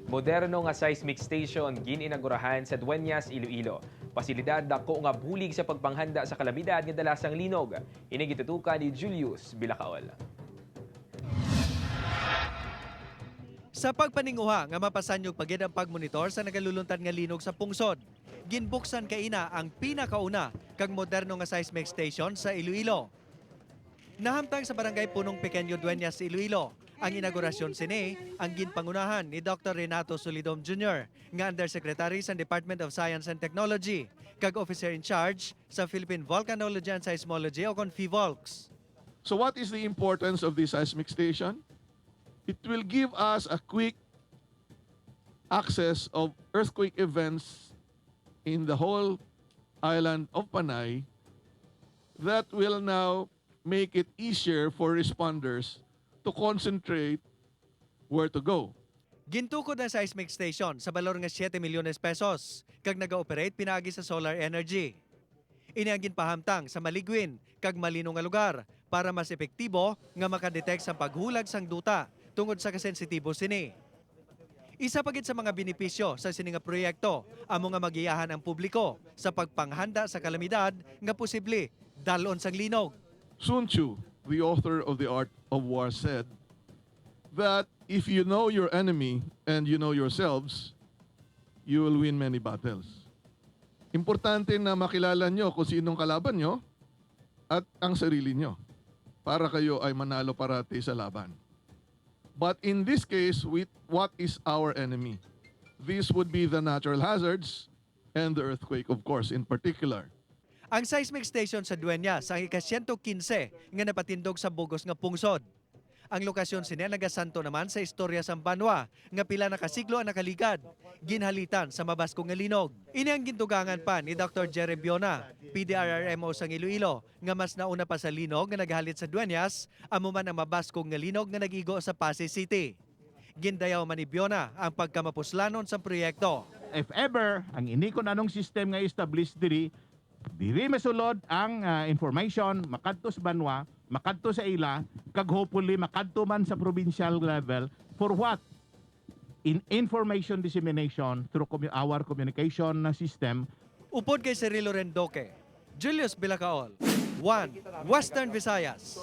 Moderno nga seismic station gininagurahan sa Dueñas, Iloilo. Pasilidad dako nga bulig sa pagpanghanda sa kalamidad nga dala sang linog. Ini gitutukan ni Julius Bilacaol. Sa pagpaninguha nga mapasanyog pa gid ang pagmonitor sa nagaluluntad nga linog sa pungsod, ginbuksan kaina ang pinakauna kag moderno nga seismic station sa Iloilo. Nahamtang sa Barangay Punong Pequeño, Dueñas, Iloilo. Ang inaugurasyon sini ang ginpangunahan ni Dr. Renato Solidum Jr. nga Undersecretary sa Department of Science and Technology kag Officer in Charge sa Philippine Volcanology and Seismology o kon PHIVOLCS. So what is the importance of this seismic station? It will give us a quick access of earthquake events in the whole island of Panay that will now make it easier for responders to concentrate where to go. Gintukod ang seismic station sa balor nga 7 milyones pesos kag naga-operate pinaagi sa solar energy. Ini ang ginpahamtang sa maligwin kag malino nga lugar para mas epektibo nga makadetect sa paghulag sang duta tungod sa kasensitibo sini. Isa pa gid sa mga benepisyo sa sini nga proyekto amo nga magiyahan ang publiko sa pagpanghanda sa kalamidad nga posible dalon sang linog. Sun Tzu, the author of The Art of War, said that if you know your enemy and you know yourselves, you will win many battles. Importante na makilala nyo kung sinong kalaban nyo at ang sarili nyo para kayo ay manalo parati sa laban. But in this case, with what is our enemy? This would be the natural hazards and the earthquake, of course, in particular. Ang seismic station sa Dueñas ang ika-115 nga napatindog sa bugos nga pungsod. Ang lokasyon sini nagasanto naman sa istorya sang Banwa nga pila na kasiglo ang nakaligad, ginhalitan sa mabasko nga linog. Ini ang gindugangan pa ni Dr. Jerry Biona, PDRRMO sang Iloilo, nga mas nauna pa sa linog nga naghalit sa Dueñas, amo man ang mabaskog nga linog nga nagigo sa Pasay City. Gindayaw man ni Biona ang pagkamapuslanon sa proyekto. If ever ang inikon anong system nga establish diri diri masulod ang information makadto sa banwa, makadto sa ila, kag hopefully makadto man sa provincial level. For what? In information dissemination through our communication system. Upod kay Cirilo Rendoque, Julius Bilacaol, 1 Western Visayas.